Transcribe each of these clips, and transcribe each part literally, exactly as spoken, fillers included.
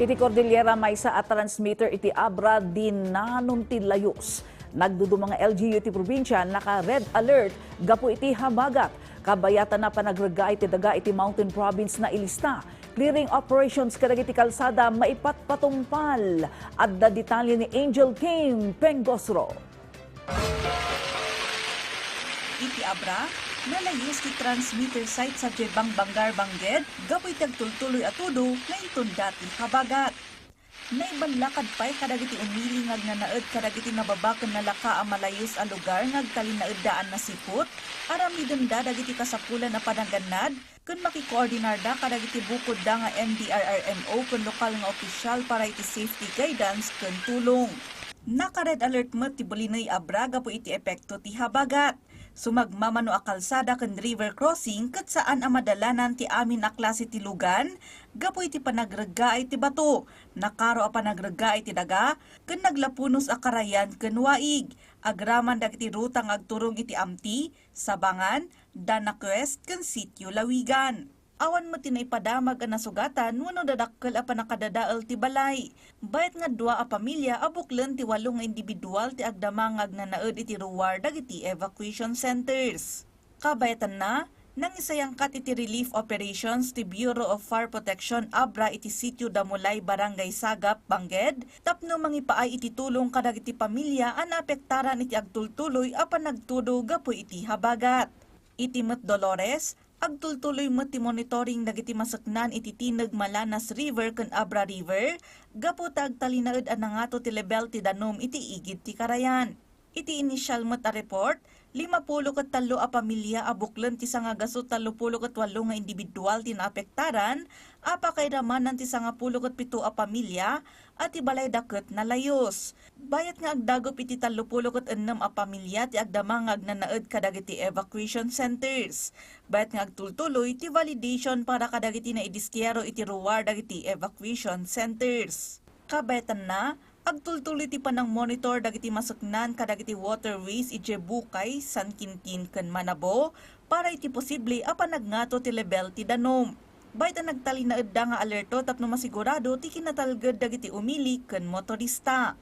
Iti Cordillera, maysa a transmitter iti Abra dinanon ti layus. Nagduduma nga L G U ti probinsia naka-red alert gapu iti habagat. Kabayatan a panagreggaay ti daga iti Mountain Province nailista. Clearing operations kadagiti kalsada maipatpatungpal. Adda detalye ni Angel Kim Pengosro. Iti Abra, nalayus ti transmitter site sadiay Bangbanggar Bangged gapu iti agtultuloy a tudo nga inton dati habagat. Naiballakad pay kadagiti umili nga agnanaed kadagiti nababa ken nalaka a malayus a lugar nga agtalinaedda a nasiput, aramidenda dagiti kasapulan a panagannad, ken makikoordinarda kadagiti bukodda nga M D R R M O ken lokal nga opisyal para iti safety guidance ken tulong. Naka-red alert met ti Boliney Abra gapu iti epekto ti habagat. Sumagmamano a kalsada ken river crossing ket saan a madalanan ti amin a klase ti lugan gapu iti panagreggaay ti bato, nakaro a panagreggaay ti daga, ken naglapunos a karayan ken waig, agraman dagiti ruta nga agturong iti Amti, Sabangan, Danac West, ken Sitio Lawigan. Awan met ti naipadamag a nasugatan wenno dadakkel a pannakadadael ti balay. Bayat nga dua a pamilia a buklen ti walo nga individual ti agdama nga agnanaed iti ruar dagiti evacuation centers. Kabayatanna, nangisayangkat iti relief operations ti Bureau of Fire Protection Abra iti Sitio Damulay, Barangay Sagap, Bangged, tapno mangipaay iti tulong kadagiti pamilia a naapektaran iti agtultuloy a panagtudo gapu iti habagat. Iti met Dolores, agtultuloy met ti monitoring dagiti maseknan iti Tineg, Malanas River ken Abra River gapu ta agtalinaed a nangato ti lebel ti danum iti igid ti karayan. Iti initial met a report, limapulo ket tallo a pamilia a buklen ti sangagasut tallopulo ket wallo nga individual ti naapektaran, a pakairamanan ti sangapulo ket pito a pamilia a ti balayda ket nalayus. Bayat nga agdagup iti tallopulo ket ennem a pamilia ti agdama nga agnanaed kadagiti evacuation centers. Bayat nga agtultuloy ti validation para kadagiti naidistiyero iti ruar dagiti evacuation centers. Kabayatanna, agtultuloy ti panangmonitor dagiti maseknan kadagiti waterways idiay Bukay, San Quintin, ken Manabo para iti posible a panagngato ti lebel ti danum. Bayat a nagtalinaedda nga alerto tapno masigurado ti kinatalged dagiti umili ken motorista.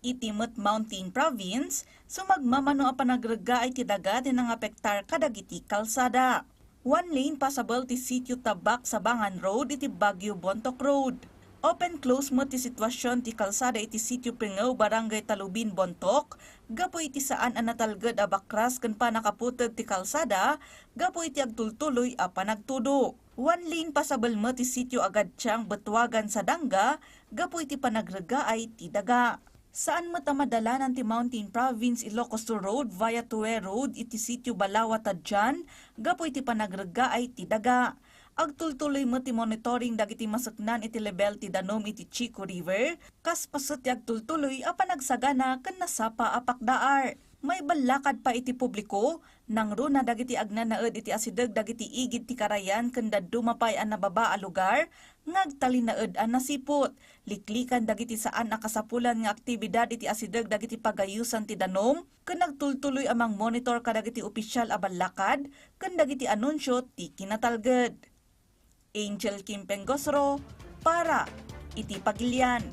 Iti met Mountain Province, sumagmamano a panagreggaay ti daga ti nangapektar kadagiti kalsada. One lane passable ti Sitio Tabak, Sabangan Road iti Baguio Bontoc Road. Open close met ti sitwasyon ti kalsada iti Sitio Pingew, Barangay Talubin, Bontoc, gapu iti saan a natalged a bakras ken pannakaputeg ti kalsada gapu iti agtultuloy a panagtudo. One lane passable met ti Sitio Agadchang, Betuagan, Sadanga gapu iti panagreggaay ti daga. Saan met a madalanan ti Mountain Province Ilocos Sur Road via Tue Road iti Sitio Balawa, Tadjan, gapu iti panagreggaay ti daga. Agtultuloy met ti monitoring dagiti maseknan iti lebel ti danum iti Chico River, kas paset ti agtultuloy a panagsagana ken nasapa a pakdaar. Maiballakad pay iti publiko, nangruna dagiti agnanaed iti asideg dagiti igid ti karayan ken dadduma pay a nababa a lugar nga agtalinaed a nasiput. Liklikan dagiti saan a kasapulan nga aktibidad iti asideg dagiti pagayosan ti danum ken agtultuloy a mangmonitor kadagiti opisyal a ballakad ken dagiti anunsio ti kinatalged. Angel Kim Pengosro para iti Pagilian.